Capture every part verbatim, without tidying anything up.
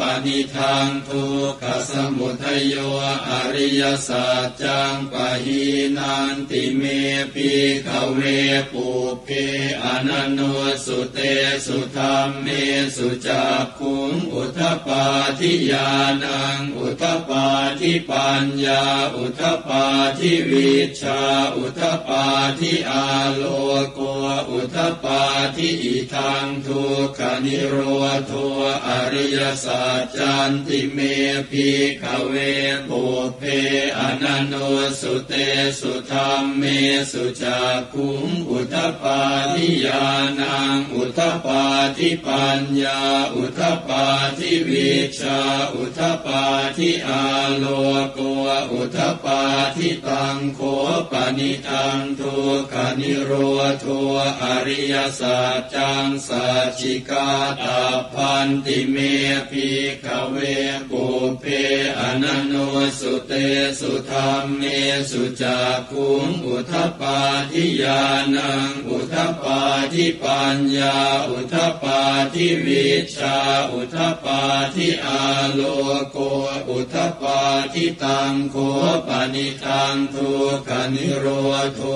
panidaṃ dukkhasamudayo ariyasaccaṃ pahīnanti me bhikkhave pubbe ananussutesu dhammesu cakkhuṃ udapādi ñāṇaṃ udapādi paññā udapādi vijjā udapādi āloko udapādi. Idaṃ dukkhanirodho ariyasaccanti me bhikkhave pubbe ananussutesu dhammesu cakkhuṃ udapādi ñāṇaṃ udapādi paññā udapādi vijjā udapādi āloko udapādi. Taṃ kho panidaṃ dukkhanirodho ariyasaccaṃ sacchikātabbanti me bhikkhave pubbe ananussutesu dhammesu cakkhuṃ udapādi ñāṇaṃ udapādi paññā udapādi vijjā udapādi āloko udapādi. Taṃ kho panidaṃ dukkhanirodho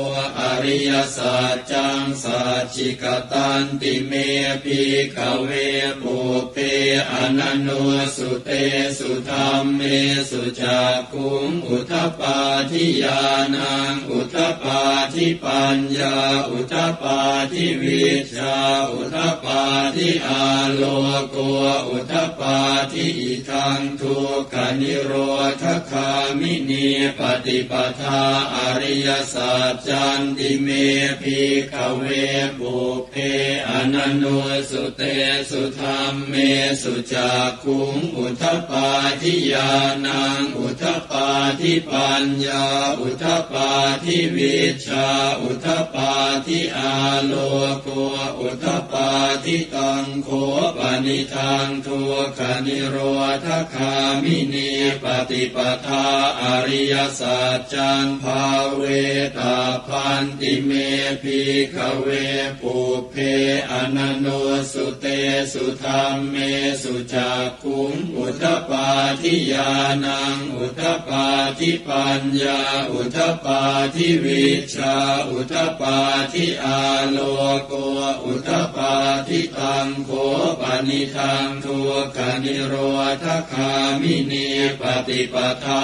ariyasaccaṃ sacchikatanti me bhikkhave pubbe ananussutesu dhammesu cakkhuṃ udapādi ñāṇaṃ udapādi paññā udapādi vijjā udapādi āloko udapādi. Idaṃ dukkhanirodhagāminī paṭipadā ariyasaccanti me bhikkhave pubbe ananussutesu dhammesu cakkhuṃ udapādi ñāṇaṃ udapādi paññā udapādi vijjā udapādi āloko udapādi. Taṃ kho panidaṃ dukkhanirodhagāminī paṭipadā ariyasaccaṃ bhāvetabbanti me bhikkhave pubbe ananussutesu dhammesu cakkhuṃ udapādi ñāṇaṃ udapādi paññā udapādi vijjā udapādi āloko udapādi. Taṃ kho panidaṃ dukkhanirodhagāminī paṭipadā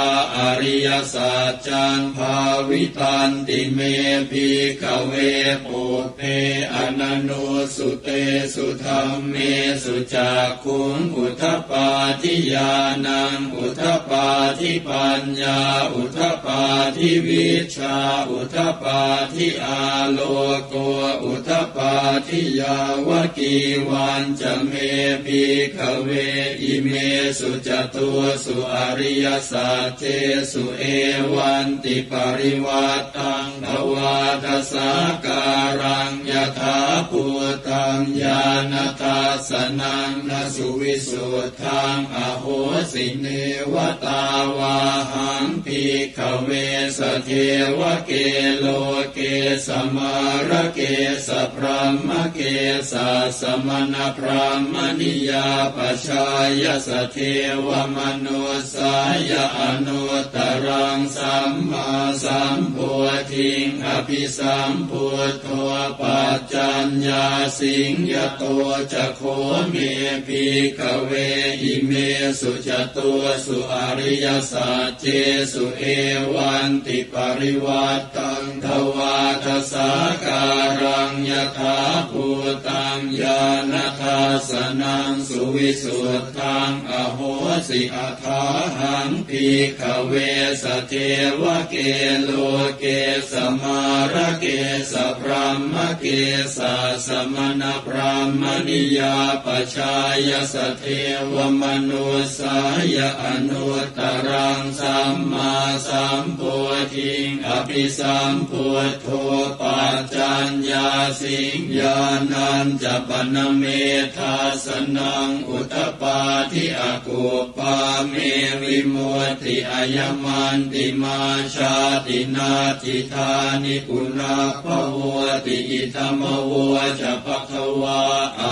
ariyasaccaṃ bhāvitanti me bhikkhave pubbe ananussutesu dhammesu cakkhuṃ udapādi ñāṇaṃ udapādi paññā udapādi vijjā udapādi āloko udapādi. Yāvakīvañca me bhikkhave imesu catūsu ariyasaccesu evantiparivaṭṭaṃ dvādasākāraṃ yathābhūtaṃ ñāṇadassanaṃ na suvisuddhaṃ ahosi, neva tāvāhaṃ bhikkhave sadevake loke samārake sabrahmake sassamaṇabrāhmaṇiyā pajāya sadevamanussāya anuttaraṃ sammāsambodhiṃ abhisambuddho paccaññāsiṃ. Yato ca kho me bhikkhave imesu catūsu ariyasaccesu evantiparivaṭṭaṃ dvādasākāraṃ yathābhūtaṃ ñāṇadassanaṃ suvisuddhaṃ ahosi, athāhaṃ bhikkhave sadevake loke samārake sabrahmake sassamaṇabrāhmaṇiyā pajāya sadevamanussāya anuttaraṃ sammāsambodhiṃ abhisambuddho paccaññāsiṃ. Ñāṇa Yañca pana me dassanaṃ udapādi, akuppā me vimutti, ayamantimā jāti, natthidāni punabbhavoti. Idamavoca bhagavā.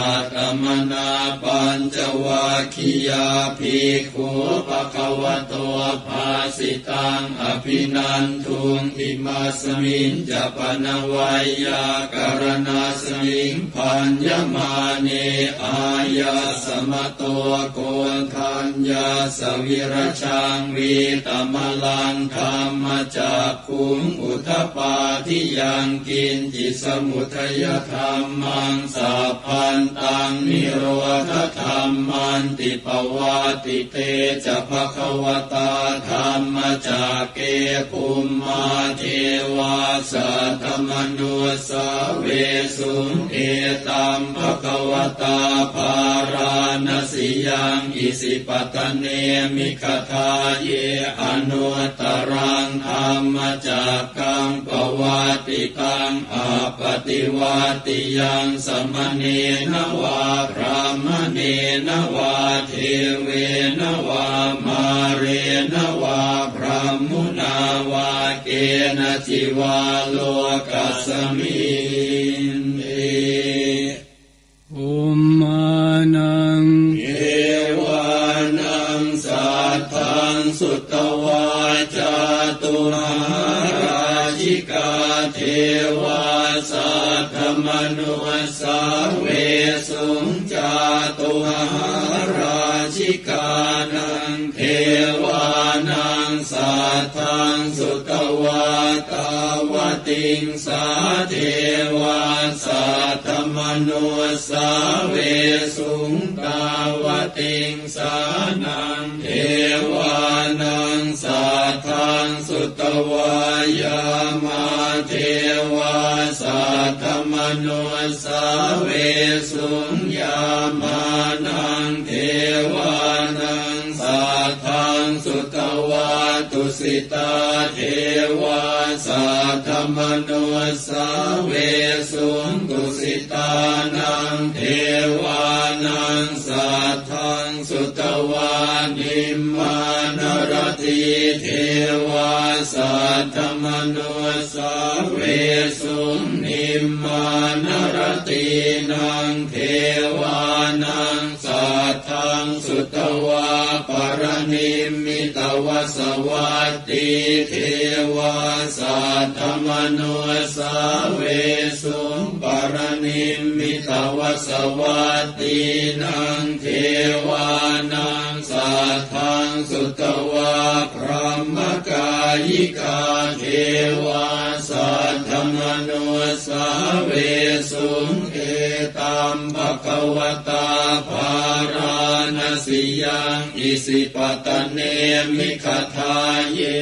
Attamanā pañcavaggiyā bhikkhū bhagavato bhāsitaṃ abhinanduṃ. Imasmiñca pana veyyākaraṇasmiṃ bhaññamāne āyasmato Koṇḍaññassa virajaṃ vītamalaṃ dhammacakkhuṃ udapādi: yaṅkiñci samudayadhammaṃ sabbantaṃ nirodhadhammanti pavattite. Ca bhagavatā dhammacakke bhummā devā saddamanussāvesuṃ: etaṃ bhagavatā Bārāṇasiyaṃ Isipatane Migadāye anuttaraṃ dhammacakkaṃ pavattitaṃ appaṭivattiyaṃ samaṇena vā brāhmaṇena vā devena vā mārena vā brahmunā vā kenaci vā lokasminti. Bhummānaṃ devānaṃ saddaṃ sutvā cātummahārājikā devā saddamanussāvesuṃ. Cātummahārājikānaṃ devānaṃ saddaṃ sutvā tāvatiṃsā devā saddamanussāvesuṃ. Tāvatiṃsānaṃ devānaṃ saddaṃ sutvā yāmā devā saddamanussāvesuṃ. Yāmānaṃ devānaṃ saddaṃ sutvā tusitā devā saddamanussāvesuṃ. Tusitānaṃ devānaṃ saddaṃ sutvā nimmānaratī devā saddamanussāvesuṃ. Nimmānaratīnaṃ devānaṃ saddaṃ sutvā paranimmitavasavattī devā saddamanussāvesuṃ. Paranimmitavasavattīnaṃ devānaṃ saddaṃ sutvā brahmakāyikā devā saddamanussāvesuṃ. Etaṃ bhagavatā Bārāṇasiyaṃ Isipatane Migadāye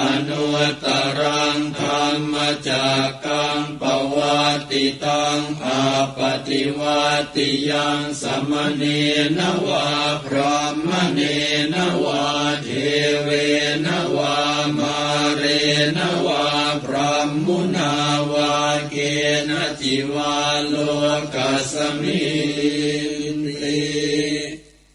anuttaraṃ dhammacakkaṃ pavattitaṃ appaṭivattiyaṃ samaṇena vā brāhmaṇena vā devena vā mārena vā brahmunā vā kenaci vā lokasminti.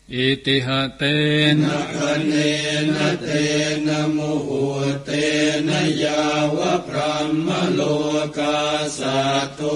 Itiha tena khaṇena tena muhuttena yāva brahmalokā saddo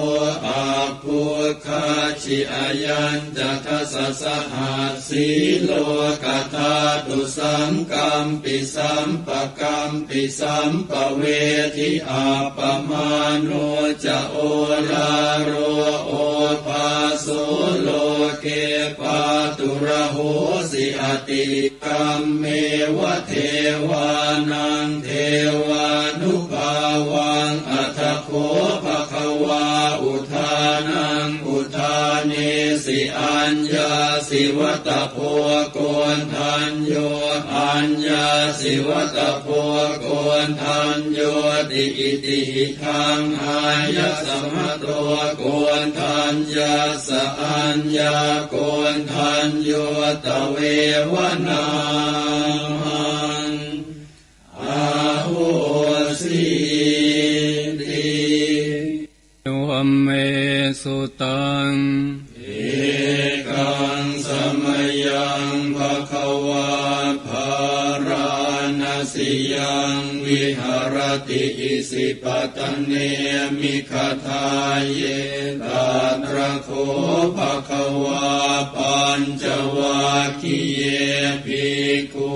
abbhuggacchi. Ayañca dasasahassī lokadhātu saṅkampi sampakampi sampavedhi. Appamāṇo ca oḷāro obhāso loke pāturahosi ati. Kammeva devānaṃ devānubhāvaṃ. Atha kho bhagavā udānaṃ udānesi: Aññāsi vata bho Koṇḍañño, aññāsi vata bho Koṇḍaññoti. Itihidaṃ āyasmato Koṇḍaññassa aññākoṇḍañño tveva nāmaṃ ahosīti. Yo me sutaṃ Bārāṇasiyaṃ viharati isipatane migadāye. Tatra kho bhagavā pañcavaggiye bhikkhū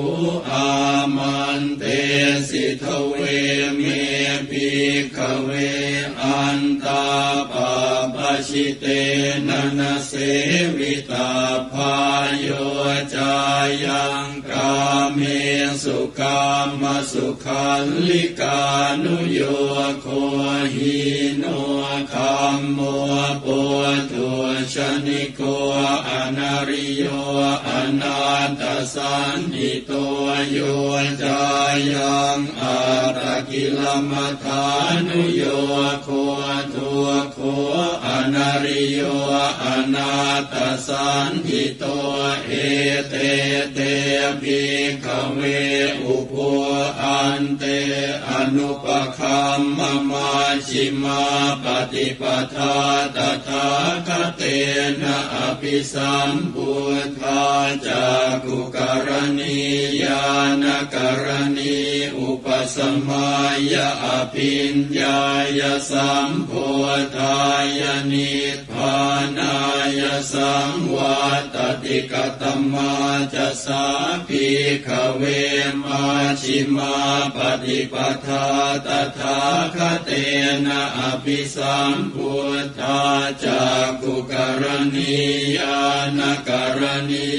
āmantesi: Dveme, bhikkhave, antā pabbajitena na sevitabbā. Yo cāyaṃ kāmesu kāmasukhallikānuyogo hīno gammo pothujjaniko anariyo anatthasañhito. Yo cāyaṃ attakilamathānuyogo dukkho anariyo anatthasañhito. Ete te, bhikkhave, ubho ante anupagamma majjhimā paṭipadā tathāgatena abhisambuddhā cakkhukaraṇī ñāṇakaraṇī upasamāya abhiññāya sambodhāya nibbānāya saṃvattati. Katamā ca sā, bhikkhave, majjhimā paṭipadā tathāgatena abhisambuddhā cakkhukaraṇī ñāṇakaraṇī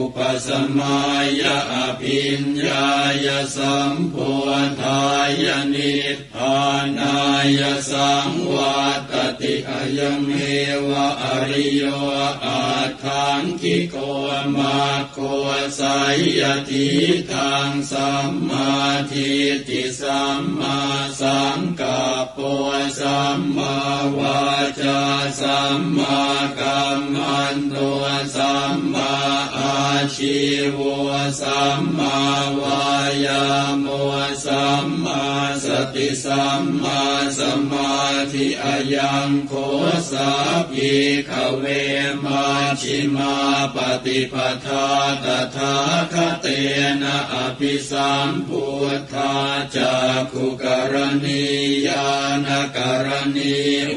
upasamāya abhiññāya sambodhāya nibbānāya saṃvattati? Ayameva ariyo aṭṭhaṅgiko maggo, seyyathīdaṃ: sammādiṭṭhi sammāsaṅkappo sammāvācā sammākammanto sammāājīvo sammāvāyāmo sammāsati sammāsamādhi. Ayaṃ kho sā, bhikkhave, majjhimā paṭipadā tathāgatena abhisambuddhā cakkhukaraṇī ñāṇakaraṇī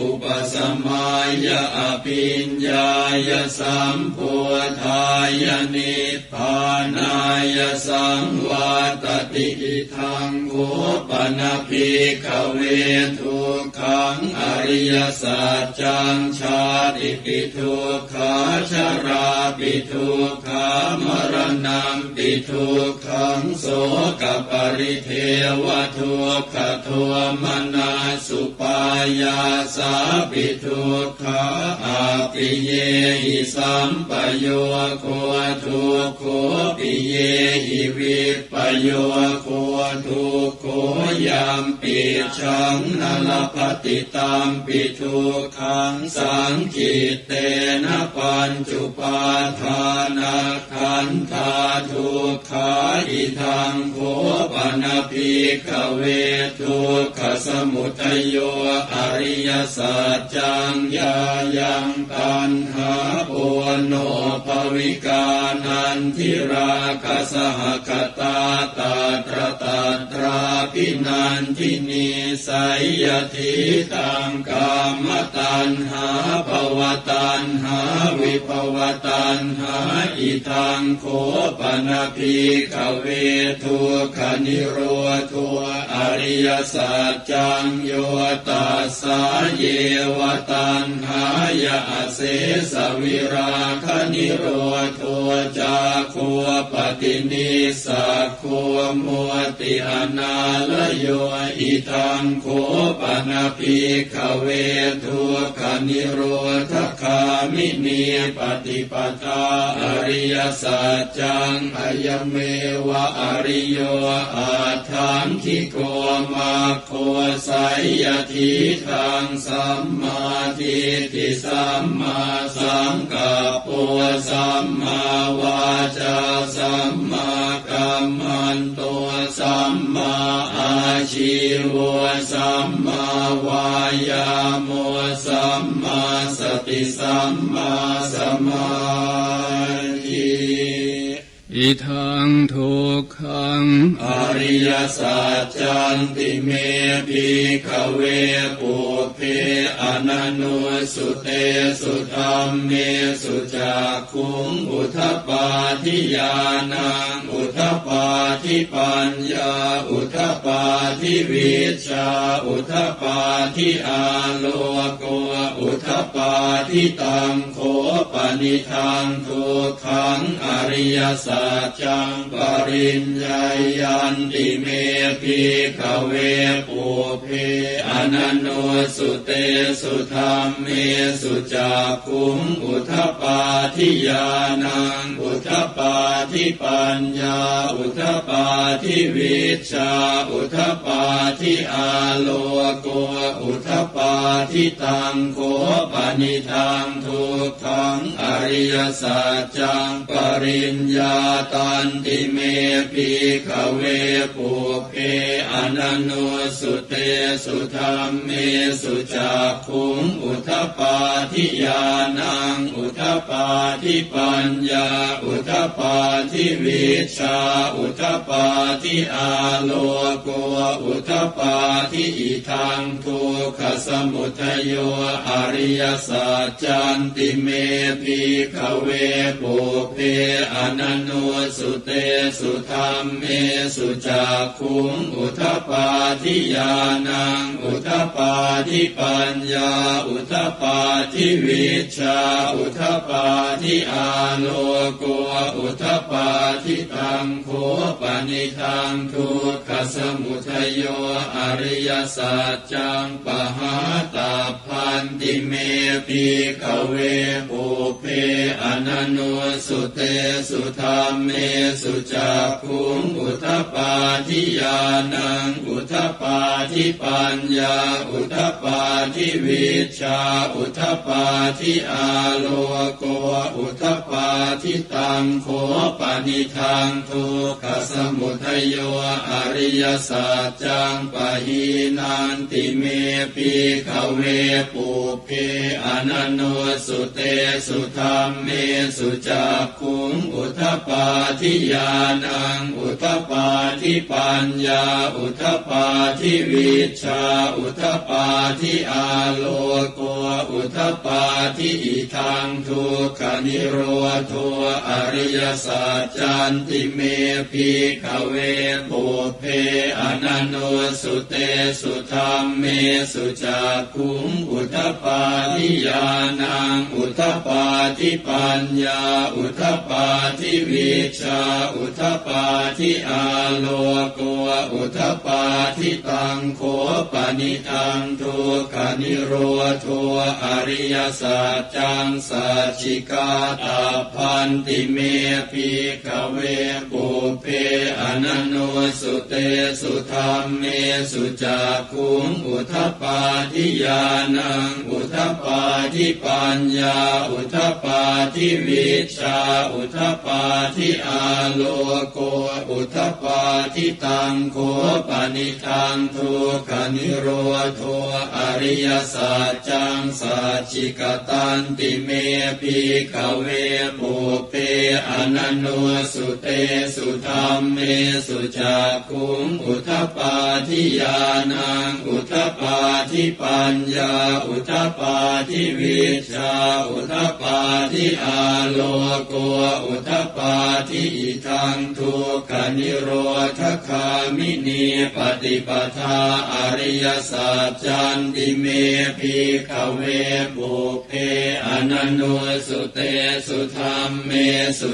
upasamāya abhiññāya sambodhāya nibbānāya saṃvattati. Idaṃ kho pana, bhikkhave, dukkhaṃ ariyasaccaṃ: jātipi dukkhā jarāpi dukkhā maraṇampi dukkhaṃ sokaparidevadukkhadomanassupāyāsāpi dukkhā appiyehi sampayogo dukkho piyehi vippayogo dukkho yampicchaṃ na labhati tampi dukkhaṃ saṅkhittena pañcupādānakkhandhā dukkhā. Idaṃ kho pana, bhikkhave, dukkhasamudayo ariyasaccaṃ: yāyaṃ taṇhā ponobbhavikā nandirāgasahagatā tatra tatrābhinandinī, seyyathīdaṃ: kāmataṇhā bhavataṇhā vibhavataṇhā. Idaṃ kho pana, bhikkhave, dukkhanirodho ariyasaccaṃ: yo tassāyeva taṇhāya asesavirāganirodho cāgo paṭinissag go mutti anālayo. Idaṃ kho pana, bhikkhave, dukkhanirodhagāminī paṭipadā ariyasaccaṃ: ayameva ariyo aṭṭhaṅgiko maggo, seyyathīdaṃ: sammādiṭṭhi sammāsaṅkappo sammāvācā sammākammanto sammāājīvo sammāvāyāmo sammāsati sammāsamādhi. panidaṃ dukkhaṃ ariyasaccanti me bhikkhave pubbe ananussutesu dhammesu cakkhuṃ udapādi ñāṇaṃ udapādi paññā udapādi vijjā udapādi āloko udapādi. Taṃ kho panidaṃ dukkhaṃ ariyasaccaṃ pariññeyyanti me bhikkhave pubbe ananussutesu dhammesu cakkhuṃ udapādi ñāṇaṃ udapādi paññā udapādi vijjā udapādi āloko udapādi. Taṃ kho panidaṃ dukkhaṃ ariyasaccaṃ pariññātanti me bhikkhave pubbe ananussutesu dhammesu cakkhuṃ udapādi ñāṇaṃ udapādi paññā udapādi vijjā udapādi āloko udapādi. Idaṃ dukkhasamudayo ariyasaccanti me bhikkhave pubbe ananussutesu dhammesu cakkhuṃ udapādi ñāṇaṃ udapādi paññā udapādi vijjā udapādi āloko udapādi. Taṃ kho panidaṃ dukkhasamudayo ariyasaccaṃ pahātabbanti me bhikkhave pubbe ananussutesu dhammesu cakkhuṃ udapādi ñāṇaṃ udapādi paññā udapādi vijjā udapādi āloko udapādi. Taṃ kho panidaṃ dukkhasamudayo ariyasaccaṃ pahīnanti me bhikkhave pubbe ananussutesu dhammesu cakkhuṃ udapādi ñāṇaṃ udapādi paññā udapādi vijjā udapādi āloko udapādi. Idaṃ dukkhanirodho ariyasaccanti me bhikkhave pubbe ananussutesu dhammesu cakkhuṃ udapādi ñāṇaṃ udapādi paññā udapādi vijjā udapādi āloko udapādi. Taṃ kho panidaṃ dukkhanirodho ariyasaccaṃ sacchikātabbanti me bhikkhave pubbe ananussutesu dhammesu cakkhuṃ udapādi ñāṇaṃ udapādi paññā udapādi vijjā udapādi āloko udapādi. Taṃ kho panidaṃ dukkhanirodho ariyasaccaṃ sacchikatanti me bhikkhave pubbe ananussutesu dhammesu cakkhuṃ udapādi ñāṇaṃ udapādi paññā udapādi vijjā udapādi āloko udapādi. Idaṃ dukkhanirodhagāminī paṭipadā ariyasaccanti me bhikkhave pubbe ananussutesu dhammesu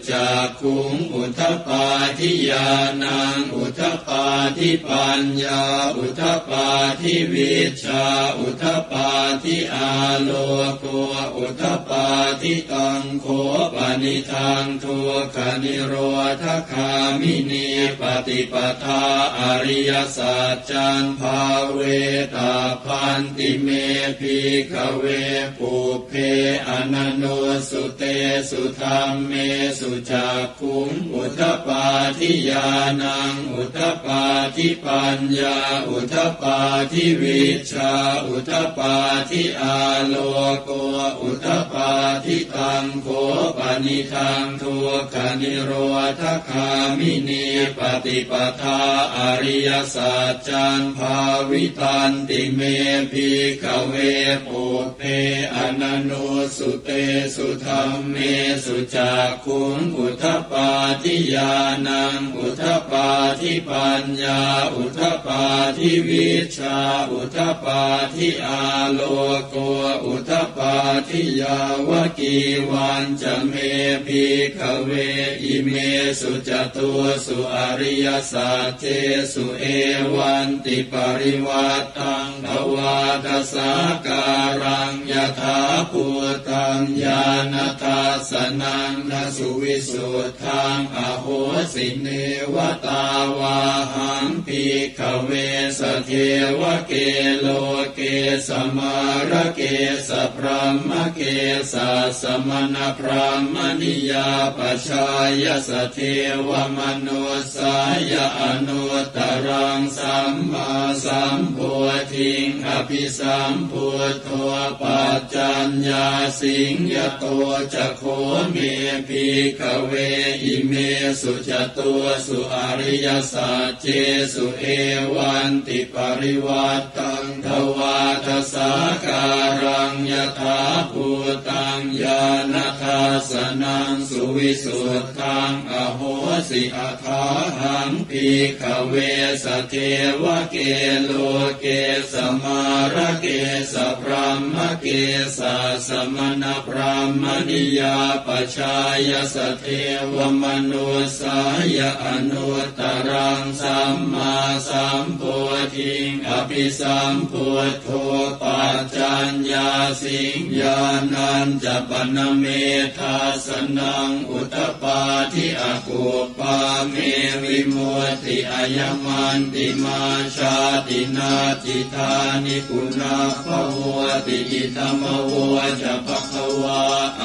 cakkhuṃ udapādi ñāṇaṃ udapādi paññā udapādi vijjā udapādi āloko udapādi. Taṃ kho panidaṃ dukkhanirodhagāminī paṭipadā ariyasaccaṃ bhāvetabbanti me bhikkhave pubbe ananussutesu dhammesu cakkhuṃ udapādi ñāṇaṃ udapādi paññā udapādi vijjā udapādi āloko udapādi. Taṃ kho panidaṃ dukkhanirodhagāminī paṭipadā ariyasaccaṃ bhāvitanti me bhikkhave pubbe ananussutesu dhammesu cakkhuṃ udapādi ñāṇaṃ udapādi paññā udapādi vijjā udapādi āloko udapādi. Yāvakīvañca me bhikkhave imesu catūsu ariyasaccesu evantiparivaṭṭaṃ dvādasākāraṃ yathābhūtaṃ ñāṇadassanaṃ na suvisuddhaṃ ahosi. Neva tāvāhaṃ bhikkhave sadevake loke samārake sabrahmake sassamaṇabrāhmaṇiyā pajāya sadevamanussāya anuttaraṃ sammāsambodhiṃ abhisambuddho paccaññāsiṃ. Yato ca kho me bhikkhave imesu catūsu ariyasaccesu evantiparivaṭṭaṃ dvādasākāraṃ yathābhūtaṃ ñāṇadassanaṃ suvisuddhaṃ ahosi. Athāhaṃ bhikkhave sadevake loke samārake sabrahmake sassamaṇabrāhmaṇiyā pajāya sadevamanussāya anuttaraṃ sammāsambodhiṃ abhisambuddho paccaññāsiṃ. Ñāṇañca pana me dassanaṃ udapādi akup pā me vimutti ayamantimā jāti natthidāni punabbhavoti. Idamavoca bhagavā.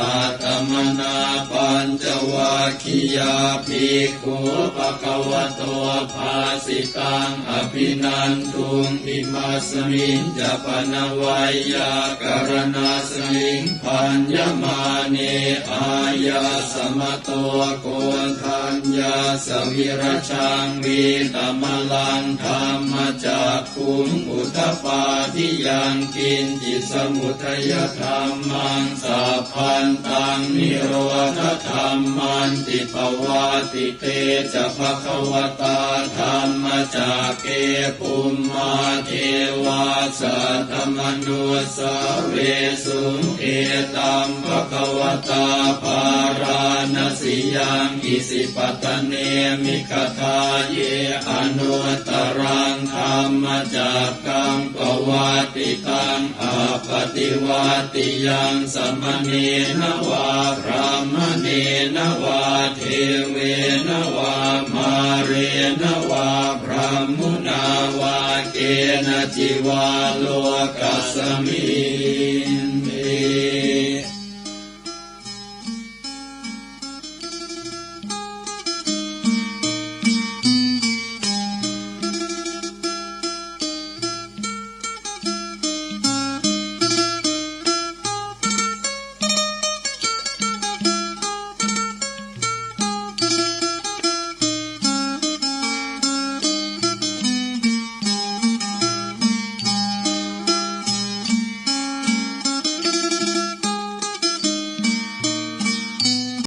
Attamanā pañcavaggiyā bhikkhū bhagavato bhāsitaṃ abhinanduṃ. Imasmiñca pana veyyākaraṇasmiṃ bhaññamāne āyasmato Koṇḍaññassa virajaṃ vītamalaṃ dhammacakkhuṃ udapādi yaṅkiñci samudayadhammaṃ sabbantaṃ nirodhadhammanti. Pavattite ca bhagavatā dhammacakke bhummā devā saddamanussāvesuṃ: Etaṃ bhagavatā Bārāṇasiyaṃ Isipatane Migadāye anuttaraṃ dhammacakkaṃ pavattitaṃ appaṭivattiyaṃ samaṇena vā brāhmaṇena vā devena vā mārena vā brahmunā vā kenaci vā lokasmiṃ.